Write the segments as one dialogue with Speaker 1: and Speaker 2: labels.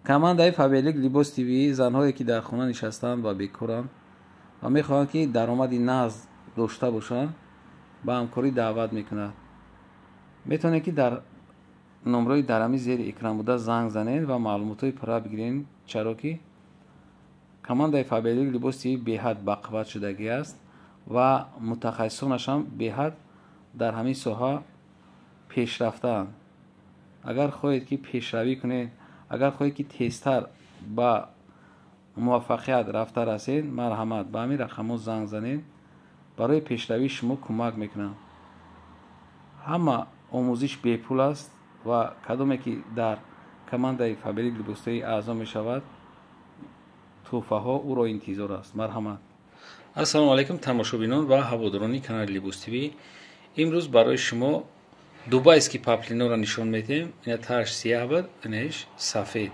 Speaker 1: Командаи Фаберлик Либос ТВ занҳое ки дар хона нишастаанд ва бекоранд ва мехоҳанд ки даромади нағз дошта бошанд, ба ҳамкорӣ даъват мекунад. Метавонед ки дар номрои дар ҳамин зери экран буда занг занед ва маълумотҳои пурра бигиред, чаро ки командаи Фаберлик Либос ТВ беҳад бақувват шудагӣ аст ва мутахассисонаш ҳам беҳад дар ҳамин соҳа пешрафтаанд. Агар хоҳед ки пешравӣ кунед, агар хоҳед ки тезтар ба муваффақият рафта расед, марҳамат ба ҳамин рақамҳо занг занед, барои пешравии шумо кӯмак мекунанд. Ҳама омӯзиш бепул аст ва кадоме ки дар командаи Фаберлик Либос ТВ аъзо мешавад, тӯҳфаҳо ӯро интизор аст. Марҳамат.
Speaker 2: Ассалому алайкум тамошобинон ва ҳаводорони канали Либос ТВ. Имрӯз барои шумо дубайский паплиноро нишон медиҳем. Ина тааш сияҳ буд, инаиш сафед.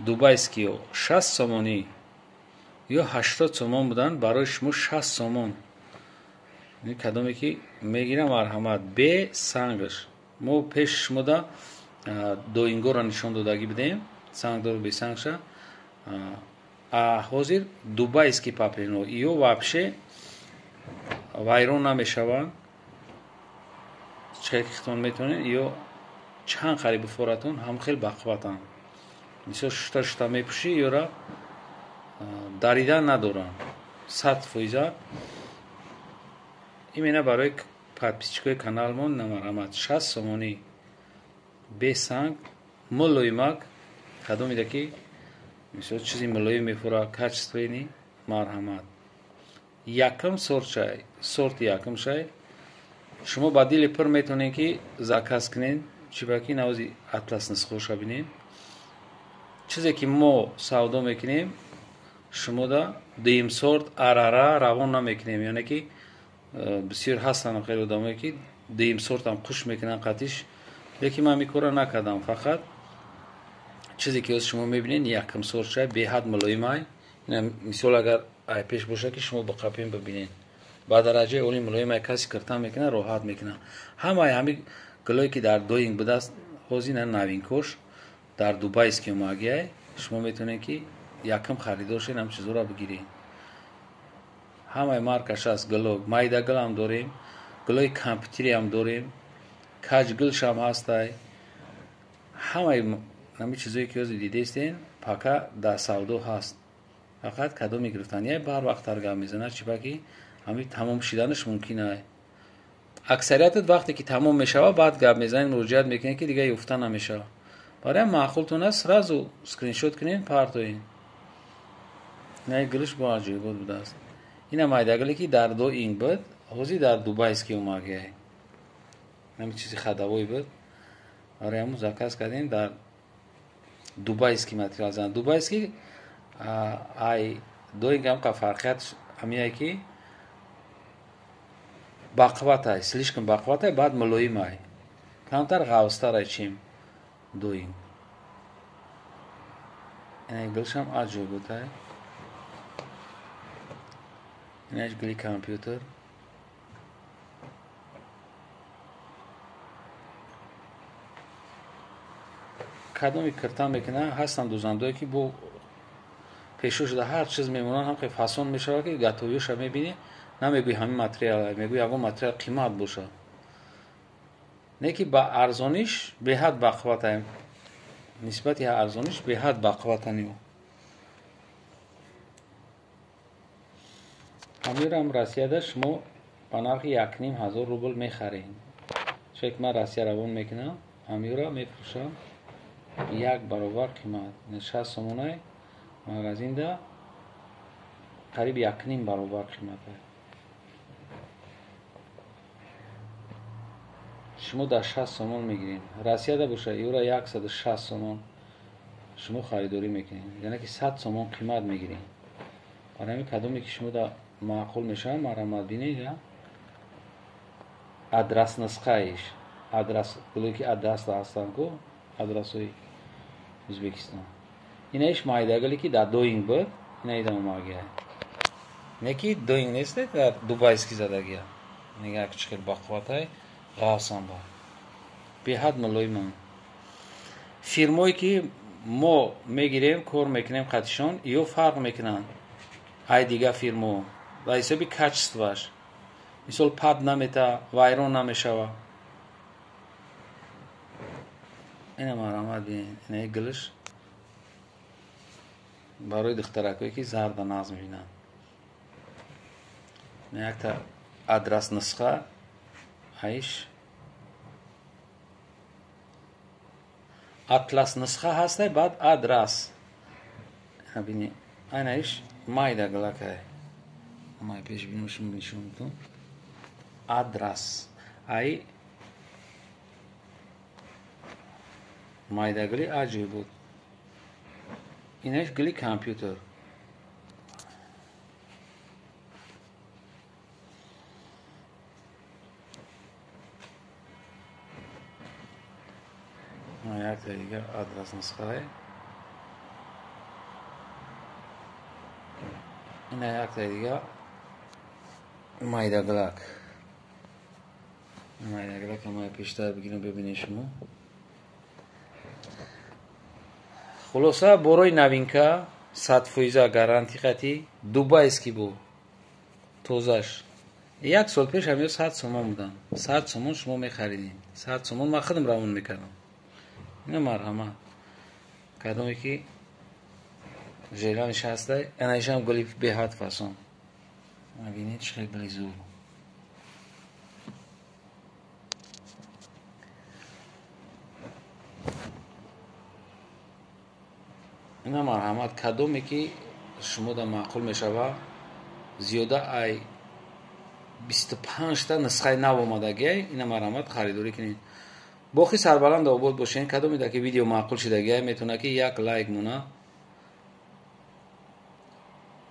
Speaker 2: Дубайскиё 60 сомонӣ ё 80 сомон буданд, барои шумо 60 сомон. Ин кадоме ки мегирам, марҳамат, бе сангаш. Мо пеш шумода доингоро нишон додагӣ будем, сангдору бесангша. А ҳозир дубайский паплино ё вообще вайрон намешаванд. Чӣ хитон метавонед ё чанд қариб буфоратон ҳам хел бақувватанд. Мисол шута шута мепӯшӣ, ёра даридан надоранд. 100%. Именно барои подписчикои каналмон намарҳамат 60 сомонӣ бе санг, мулоимак, кадомида ки мисол чизи мулоим мефура, качественный, марҳамат. Якм сорт шай, сорти якм шай. Шумо ба дили пур метавонед ки заказ кунед, чӣ ба ки навози атлас нисхоша бинед. Чизе ки мо савдо мекунем, шумода дуюм сорт арара равон намекунем. Яъне ки бисёр ҳастанд хеле одамое ки дуюм сортам қуш мекунанд қатиш, лекин ман ин корро накардам. Фақат чизе ки ҳозир шумо мебинед, якм сорт шай, беҳад мулоимай. Мисол агар ай пеш боша ки шумо ба қапин бибинед, ба дараҷаи олӣ мулоимай, каси киртан мекунад, роҳат мекунад. Ҳамаи ҳамин гулое ки дар доинг будааст, ҳозир ина новинкош дар дубайский омагиай, шумо метавонед ки якм харидор шед, ҳам чизоро бигиред. Ҳамаи маркаш аст гуло, майда гулам дорем, гулои компютериам дорем, каҷгулшам ҳастай. Ҳамаи ҳамин чизое ки ҳозир дидестен, пака дар савдо ҳаст. Фақат кадоме гирифтанияй бар вақттар гап мезанад, чӣ ба ки ҳамин тамом шиданаш мумкин ай. Аксариятат вақте ки тамом мешавад, баъд гап мезанед, муроҷиат мекунед ки дига ёфта намешавад. Барои маъқултон аст, сразу скриншот кунед, партоед. Ина гулш бо аҷоибот будааст. Ина майдагуле ки дар доинг буд, ҳозир дар дубайский омагиай. Ҳамин чизи ходовой буд. Барои ҳамун заказ кардем дар дубайский материал зан. Дубайский ай доинг ҳам қа фарқият ҳамиае ки бақувватай, слишком бақувватай, баъд мулоимай. Камтар ғавзтарай чим доинг. Ина гулшам аҷоиботай. Инаш гули компютер. Кадоми киртан мекунанд, ҳастанд дӯзандое ки бо пешо шуда ҳар чиз мемонанд, ҳам хеле фасон мешавад ки готовиёша мебинӣ, намегӯӣ ҳамин материал, мегӯӣ ягон материал қимат бошад. Не ки ба арзониш беҳад бақувватаем. Нисбати арзониш беҳад бақувватани ӯ. Ҳамирам Россияда шумо ба нархи 1500 рубл мехаред. Чунки ман Россия равон мекунам, ҳамира мефурӯшам як баробар қимат. 60 сомонай магазинда қариб 1,5 баробар қимат. Шумо дар 60 сомон мегиред. Россияда боша юра 160 сомон шумо харидорӣ мекунед. Яъне ки 100 сомон қимат мегиред. Барои ҳамин кадоме ки шумо да маъқул мешавад, марҳамат бинед. Адрас нусхаиш, адрас гулое ки адраста ҳастанд ку, адрасҳои Ӯзбекистон. Инаиш майдагуле ки дар доинг буд, ина идам омагиай. Не ки доинг нест, дар дубайский задагия. Нига чӣ хел бақувватай, ғавсам ба. Беҳад мулоимам. Фирмое ки мо мегирем, кор мекунем қатишон, ё фарқ мекунанд ай дига фирмо ва ҳисоби качестваш. Мисол пад намета, вайрон намешава. Ина марҳамат бинед, инаи гулш барои духтаракое ки зарда нағз мебинанд. Ина якта адрас нусха айш атлас нусха ҳастай, баъд адрас. Ина бинед, айнаиш майда гулакай. Май пеш бинем шумо нишон медиҳам. Адрас. Ай майдагули аҷоиб буд. Инаш гули компютер. Якта дигар адрас нусхае. Ина якта дигар майдагулак. Майдагулак ҳамаи пештар бигирем бибинед шумо. Хулоса борои новинка 100% гарантӣ қатӣ дубайский бу тозаш. Як сол пеш ҳамё 100 сомон буданд. 100 сомон шумо мехаридин. 100 сомон ман худам равон мекардам. Ина марҳамат. Кадоме ки желаниш ҳастай, анаишам гули беҳад фасон. Бинед чӣ хел гули зур. Ина марҳамат, кадоме ки шумо да маъқул мешава, зиёда ай 25 та нусхаи нав омадагиай, ина марҳамат харидорӣ кунед. Боқӣ сарбаланд обод бошед. Кадоме да ки видео маъқул шидагиай, метавонад ки як лайк мона.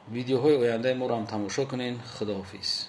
Speaker 2: Видеоҳои ояндаи моро ҳам тамошо кунед. Худоҳофиз.